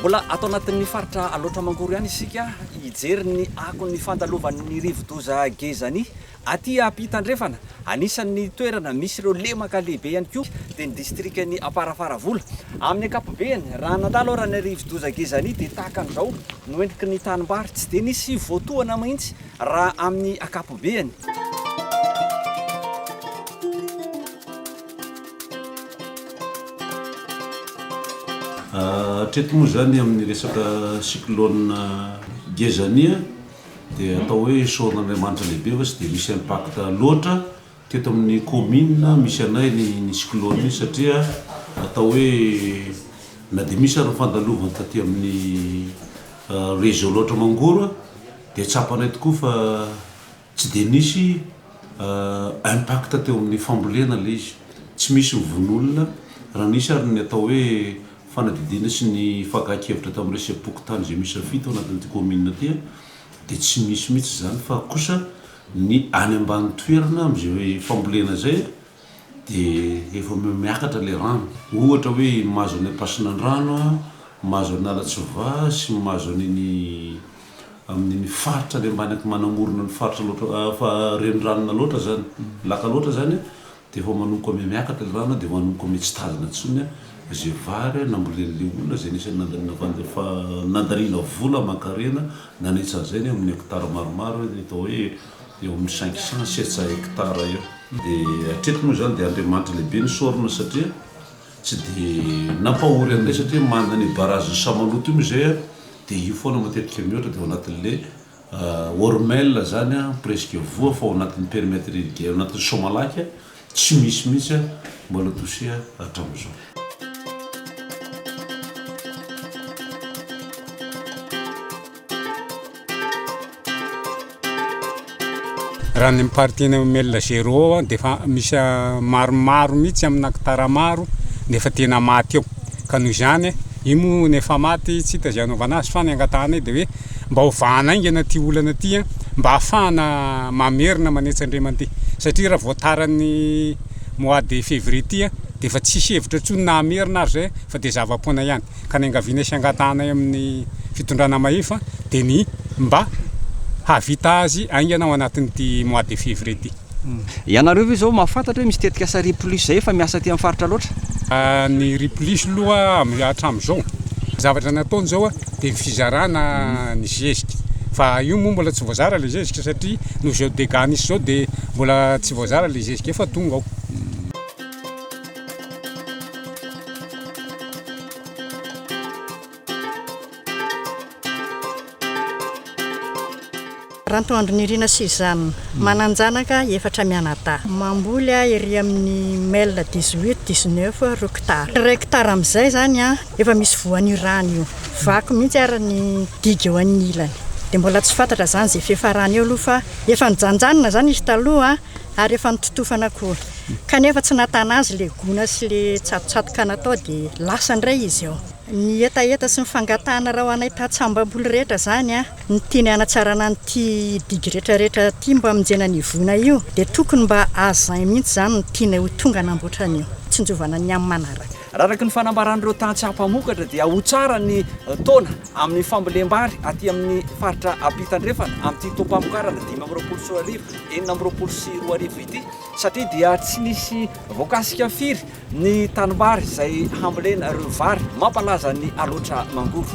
Mbola ato anatin'ny faritra Alaotra Mangoro ihany isika hijery ny akon'ny fandalovan'ny rivodoza Gezani aty ampita andrefana. Anisan'ny toerana misy ireo lemaka lehibe ihany koa dia ny distrikan'i Amparafaravola. Amin'ny ankapobeny, raha nandalo ary ny rivodoza Gezani dia tahaka an'izao no endriky ny tanimbary. Tsy dia nisy voatohana mihitsy raha amin'ny ankapobeny. Hatreto moa izany amin'ny resaka cyclone Gezani dia atao hoe isaoran'Andriamanitra lehibe fa tsy dia misy impact loatra teto amin'ny commune misy anay ny cyclone iny satria atao hoe na dia misy ary ny fandalovany taty amin'ny réseau loatra Mangoro dia tsapanay tokoa fa Tsy dia nisy impact teo amin'ny fambolena ilay izy. Tsy misy ny vono olona. Raha nisy ary ny atao hoe fanadihadiana sy ny fakan-kevitra tamin'ireo sefom-pokontany izay miisa fito ao anatin'ity kaominina ity dia tsy nisy mihitsy izany fa kosa ny any ambany toerana amin'izay fambolena izay dia efa miakatra ilay rano. Ohatra hoe mahazo an'i Ampasinandrano, mahazo an'Alatsovà sy mahazo an'iny amin'iny faritra any ambany manamorona ny faritra loatra fa reniranona loatra zany, laka loatra zany dia efa manomboka mihamiakatra ilay rano dia manomboka miha tsy tazana intsony izay vary nambolen'ilay olona izay anisan'ny nandaniana fa nandaniana vola aman-karena nanetsa an'izay ny amin'ny hectare maromaro atao hoe eo amin'ny 500, 700 hectare eo. Dia hatreto moa izany dia Andriamanitra lehibe no sorona satria tsy dia nampahory an'ilay satria manana an'io barrage Samaloto io moa izay dia io foana matetika mihoatra dia ao anatin'le Ormel zany presque voa fa ao anatin'ny périmètre irrigué ao anatin'ny Soamalaky tsy misy mihitsy mbola touché hatramin'izao. Raha ny partie ny mail zéro dia efa misy maromaro mihitsy amina hectare maro no efa tena maty eo. Ka noho izany, io moa ny efa maty tsy hita izay hanaovana azy fa ny angatahanay dia hoe mba hovahana haingana ity olana ity mba hahafahana mamerina manetsa indray mandeha. Satria raha vao taran'ny mois de février ity dia efa tsisy hevitra intsony na hamerina ary izay fa dia zava-poana ihany. Ka ny angavianay sy angatahanay amin'ny fitondrana mahefa dia ny mba hahavita azy haingana ao anatin'ity mois de février ity. Ianareo ve izao mahafantatra hoe misy tetikasa Riz Plus izay efa miasa aty amin'ny faritra Alaotra? Ny Riz Plus aloha hatramin'izao, zavatra nataony izao dia ny fizarana ny zezika. Fa io moa mbola tsy voazara ilay zezika satria noho izao dégâts nisy izao dia mbola tsy voazara ilay zezika efa tonga ao. Rantoandronirina Suzanne, manan-janaka efatra mianadahy. Mamboly aho ery amin'ny mel dix-huit, dix-neuf, roa hectares. Iray hectare amin'izay izany efa misy voan'io rano io. Vaky mihitsy ary ny digue eo amin'ny ilany. Dia mbola tsy fantatra izany izay fiafarany eo aloha fa efa nijanonjanona izany izy taloha ary efa nototofana koa. Kanefa tsy nahatana azy le gona sy le tsatotsatoka natao dia lasa indray izy eo. Ny hetaheta sy ny fangatahana raha ho anay tantsaha-mbamboly rehetra izany an, ny tiany hanatsarana an'ity digue rehetra rehetra ity mba hamonjena ny voina io dia tokony mba azay mihitsy izany no tianay ho tonga hanamboatra an'io. Tsinjovana ny amin'ny manaraka. Raha araka ny fanambaran'ireo tantsaha mpamokatra dia ho tsara ny taona amin'ny fambolem-bary aty amin'ny faritra Ampita Andrefana amin'ity taom-pamokarana 2025 2026 ity. Satria dia tsy nisy voakasika firy ny tanimbary izay hambolena ireo vary mampalaza ny Alaotra Mangoro.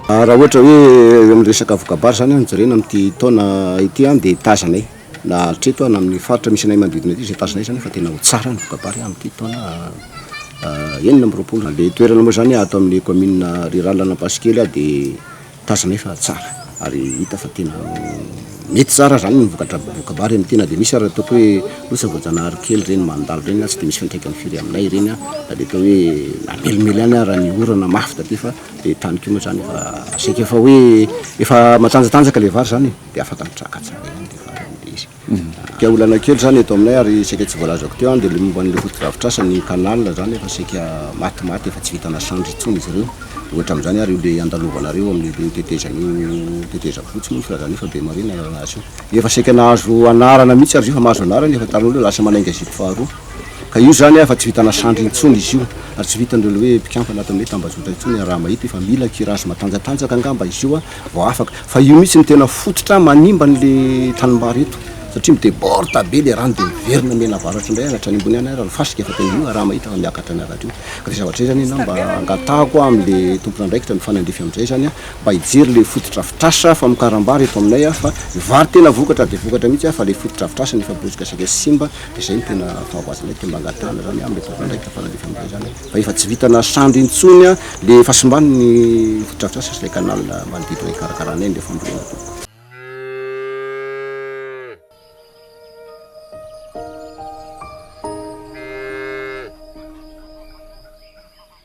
Raha ohatra hoe eo amin'ny resaka voka-bary izany no jerena amin'ity taona ity dia tazanay na hatreto na amin'ny faritra misy anay manodidina ity izay tazanay izany fa tena ho tsara ny voka-bary amin'ity taona 26. Ilay toerana moa izany ato amin'ny kaominina rurale Ampasikely dia Tazana efa tsara ary hita fa tena mety tsara zany ny vokatra voka-bary amin'ity na dia misy ary ataoko hoe loza voajanahary kely ireny mandalo ireny tsy dia misy fiantraikany firy aminay ireny na dia atao hoe namelimely ihany ara ny orana mafy taty fa dia tany koa moa zany efa saika efa hoe efa matanjatanjaka ilay vary zany e dia afaka mitraka tsara ihany ilay vary amin'ilay izy. Ka olana kely zany eto aminay ary saika tsy voalazako teo dia le momba an'le fotodrafitrasa ny canal zany efa saika matimaty efa tsy vitana sandry intsony izy ireo, ohatra amin'izany ary io le andalovanareo amin'io tetezana io tetezam-potsy moa ny filazana io fa be marina azy io, efa saika nahazo anarana mihitsy ary izy io efa mahazo anarana efa tamin'olo lasa manainga zipo faharoa. Ka io zany efa tsy vitana sandry intsony izy io ary tsy vitan'ireo le hoe mpikambana ato amin'ny tambajotra intsony raha mahita io fa mila curage matanjatanjaka angamba izy io vao afaka. Fa io mihitsy no tena fototra manimba an'le tanimbary eto satria mi-deborde be le rano dia miverina mianavaratra indray ary hatrany ambony any ary ny fasika efa tena io raha mahita fa miakatra miakatra io. Ka zay zavatra zay zany anie mba angatahako amin'le tompon'andraikitra mifanandrify amin'izay zany mba hijery le fotodrafitrasa famokaram-bary eto aminay fa ny vary tena vokatra dia vokatra mihitsy fa le fotodrafitrasa no efa bozaka saika simba dia zay no tena fahavoazanay dia mba angatahana zany amin'le tompon'andraikitra mifanandrify amin'izay zany fa efa tsy vitana sandry intsony le fahasimban'ny fotodrafitrasa sy le canal manodidina hikarakaranay an'le fambolena tompoko.